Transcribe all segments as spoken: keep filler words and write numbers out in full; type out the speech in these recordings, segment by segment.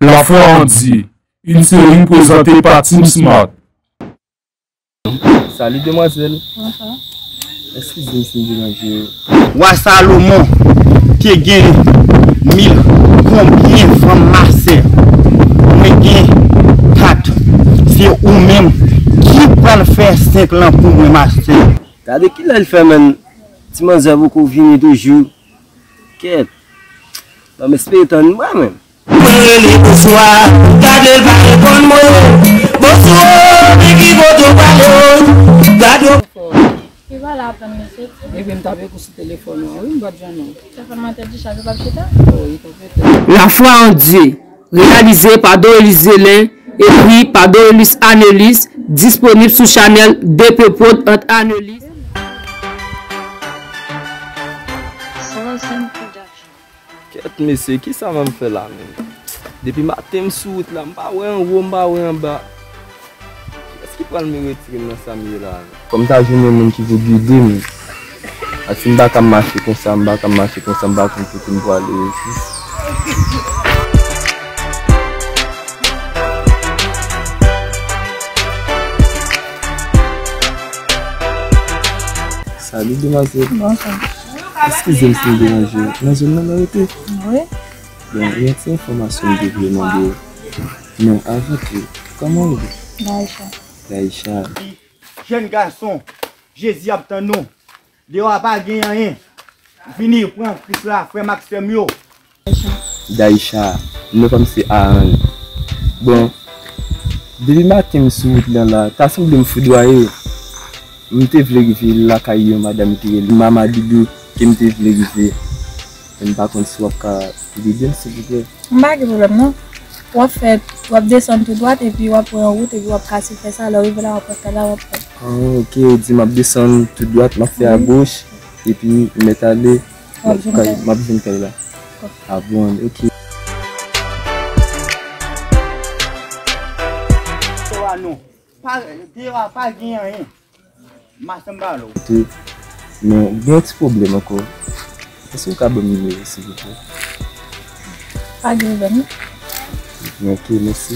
La foi en Dieu, une série présentée par Team Smart. Salut demoiselle. Bonsoir. Excusez-moi si je dérange. Wa Salomon te gen mil konbyen fanm, ma sè? Mwen gen kat. Se ou menm ki pral fè senk lan pou mwen, ma sè. Gade kilè l fè, menm. Ti manzè poko vini toujou. Kèt. Ban m espere tann mwen menm. Mwen rele bonswa, gade l pa reponn mwen. Bonswa, men ki kote w prale o? Gade w. Li pa la aprann mesye. Epi m t ap ekou sou telefòn ou an, wi, m pa t jwenn ou. Telefòn mwen te dichaje, ou p ap chita? Oh, li konplete. La foi en Dieu, réalisé par Dorelis Zelin, écrit par Dorelis Anelis, disponible sous channel D P Prod ant Anelis. Kèt mesye, kisa m ap fè la menm? Depi maten m sou wout la, m pa wè anwo, m pa wè anba. Kiyès ki pral me retire m nan sa m ye la? Fò m ta jwenn yon moun ki pou gide m. Paske m pa ka mache konsa, m pa ka mache konsa, m pa konn kote m pwale yo jis. Salut demoiselle. Bonsoir. Excusez-moi si je dérange. Nan zòn nan nou rete? Wi. Bon, yon ti enfòmasyon m te vle mande w. Non, avan tou, kòman w rele? Daisha. Daisha. Jèn gason, Jezi ap tann ou. Deyò a pa gen anyen. Vini pran Kris la, frè m ak sè m yo. Daisha, non pa m se Aaron. Bon, depi maten m sou wout lan la, ta sanble m foudwaye. M te vle rive lakay yon madanm ki rele Mama Doudou ke m te vle rive. Men m pa konn si w ap ka ede m, silvouplè. M pa gen pwoblèm, non. W ap fè, w ap desann tou dwat, epi w ap pran yon wout, epi w ap kase fè sa. Lè w rive la, w ap pran kay la, w ap pran. Ah, ok, ou di m ap desann tou dwat, m ap fè agoch, epi m mèt ale. W ap jwenn kay. M ap jwenn kay la. Ah bon, ok. Deyò a non. Pa, deyò a pa gen anyen. Masanba lo. Tou. Men, gen yon ti pwoblèm ankò. Èske w ka ban m nimewo, silvouplè? Pa gen pwoblèm, non. Ok, mèsi.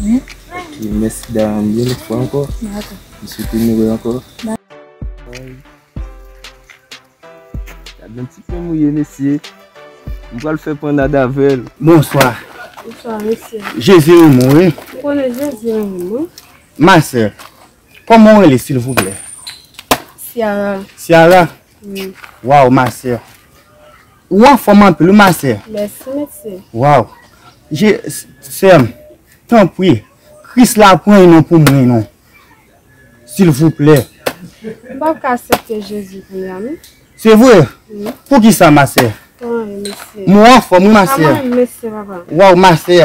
Wi. Ok, mèsi, Dayan, yon lòt fwa ankò. Dakò. M swete nou wè ankò. Dakò. Gad yon ti pen mouye, mesye. M pral fè pwannad avè l. Bonswa. Bonswa, mesye. Jezi renmen w, wi. M konnen Jezi renmen mwen. Ma sè, kòman w rele, silvouplè? Ciara. Ciara? Wi. Waw, ma sè. Ou anfòm anpil, wi, ma sè. Mèsi, mesye. Waw. Je, sè m, tanpri, Kris la pran non pou mwen, non. Silvouplè. M p ap ka aksepte Jezi kounye a, non. Se vre? Wi. Poukisa, ma sè? Anyen, mesye. Mwen anfòm, wi, ma sè. Pa mwen, mesye, papa. Waw, ma sè.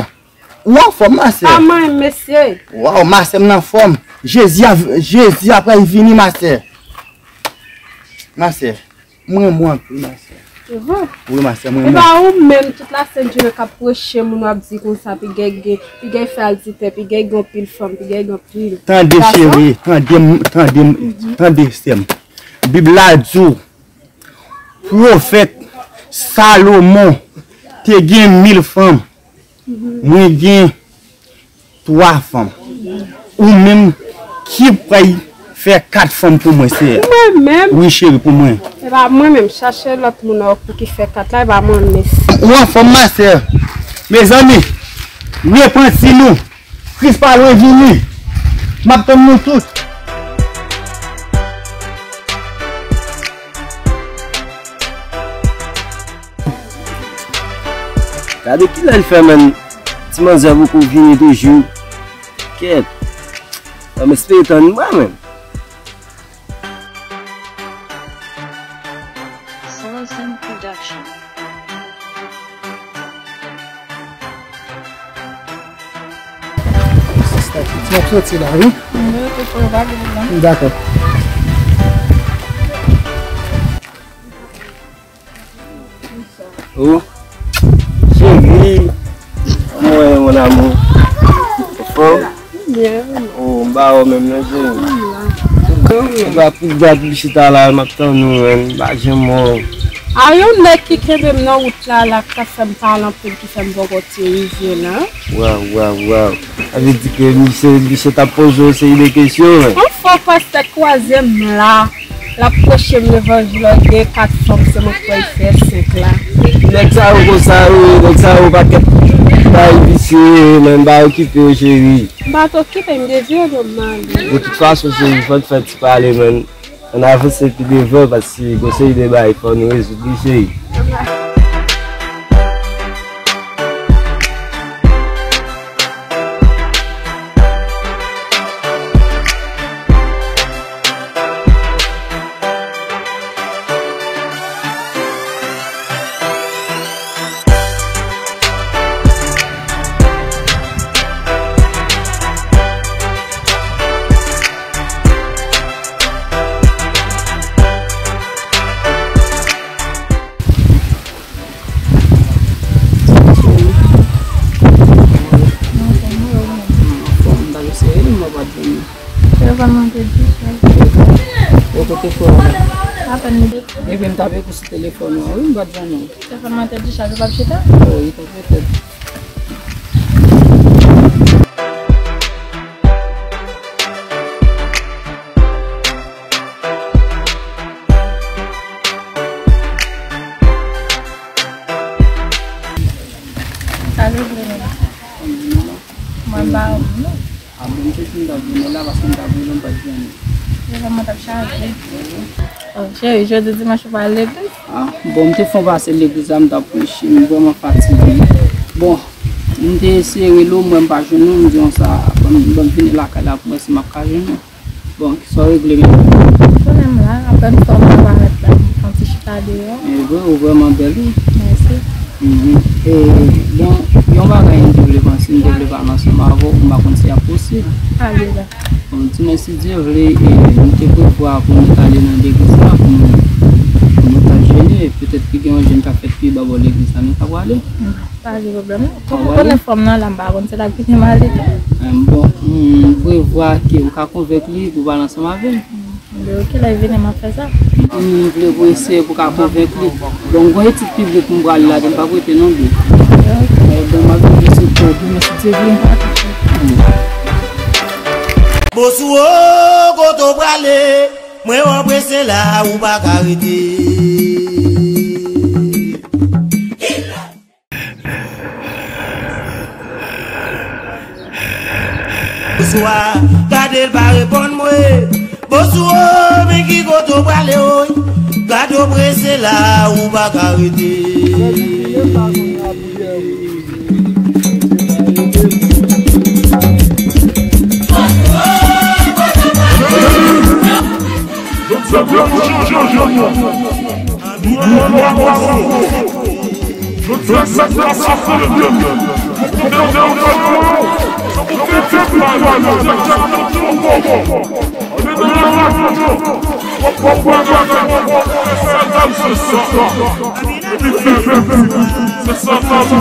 Ou anfòm, ma sè? Pa mwen, mesye. Waw, ma sè, m nan fòm. Jezi a, Jezi ap vini, ma sè. Ma sè. Mwen renmen w anpil, ma sè. Se vre? Wi, ma sè, mwen renmen w. E pa ou menm, tout la sent jounen k ap preche moun, w ap di konsa, piga gen, piga fè adiltè, piga gen anpil fanm, piga gen anpil gason. Tande, cheri, tande m, tande m, tande, sè m. Bib la di w, pwofèt Salomon te gen mil fanm. Mwen gen twa fanm. Ou menm ki pral fè kat fanm pou mwen, sè. Mwen menm? Wi, cheri, pou mwen. E pa mwen menm, chache lòt moun pou ki fè kat la, e pa mwen menm, mesye. Ou anfòm, ma sè? Mezanmi, repanti nou. Kris pa lwen vini. M ap tann nou tout. Gade kilè l fè, menm. Ti manzè poko vini toujou. Kèt. Ban m espere tann mwen, menm. Solison Production. Sista, m ap soti la, wi. Dakò. Oh, cheri, kòman w ye, mon amour? Ou fò? Byen. Oh, m pa wè w menm non, cheri. M la. M pa pou gad li chita la, m ap tann ou, menm. M pa janm wè w. A yon nèg ki kenbe m nan wout la, la k ap fè m pale anpil, ki fè m poko te rive la. Waw, waw, waw. Sa vle di ke misye, misye t ap poze w yon seri de kesyon, wi. Yon fwa pastè kwaze m la, l ap preche m levanjil, lè gen kat fanm, se mwen k pral fè senk la. Nèg sa yo konsa, wi, nèg sa yo pakèt bay visye, men m pa okipe yo, cheri. M pa t okipe, m devye yo, m ale. De tout fason, cheri, fò n fè ti pale, men. Ann avanse pi devan, paske gon seri de bagay fò nou rezoud li, cheri. Telefòn mwen te dichaje. Yo kote fè w la? Apèn li de. Epi m t ap ekri sou telefòn ou an, wi, m pa t jwenn ou. Telefòn mwen te dichaje, ou p ap chita? O, li te petèt. Sa l regle menm? Mwen pa wè non. A bon, m te di m t ap vini la paske m t ap rele m pa t jwenn ou. Telefòn mwen t ap chaje. Oh, cheri, jodi dimanch ou pa al legliz? Ah, bon, m te fon pase legliz la, m t ap preche, m vrèman fatige. Bon, m te eseye rele w, m wè m pa jwenn ou, m di konsa, ban m, ban m vini lakay la pou m wè si m ap ka jwenn ou. Bon, kisa w regle menm? Konnen m la, apèn fò m parèt la, m fè yon ti chita deyò. E vre, ou vrèman bèl, wi. Mèsi. Mhm. E, bon, yon bagay m te vle panse, m te vle pale ansanm avè w, m pa konn si ap posib. Pale la. Bon, di mwen si Dye vle, e, nou te prevwa pou nou t ale nan legliz la, pou nou, pou nou t al jene, petèt ke gen yon jèn k ap fèt pi ba bò legliz la, nou ta prale. Pa gen pwoblèm non. Kòm ou konnen fanm nan la, m pa konn se la ki te mal li tou. Bon, m prevwa ke ou ka konvenk li pou pale ansanm avè l. Enben, oke, lè l vini, m ap fè sa. M vle pou eseye pou ka konvenk li. Bon, m gon etid piblik pou m prale ladan, m p ap rete non byen. Enben, m ap vin eseye pou ou demen si Dye vle. Bosou, o, kote w prale? Mwen wè w prese la, ou pa ka rete. Bosou a, gade l pa reponn mwen. Bosou o, men ki kote w prale, oy? Gade w prese la, ou pa ka rete. Jodi a, se sa k pase.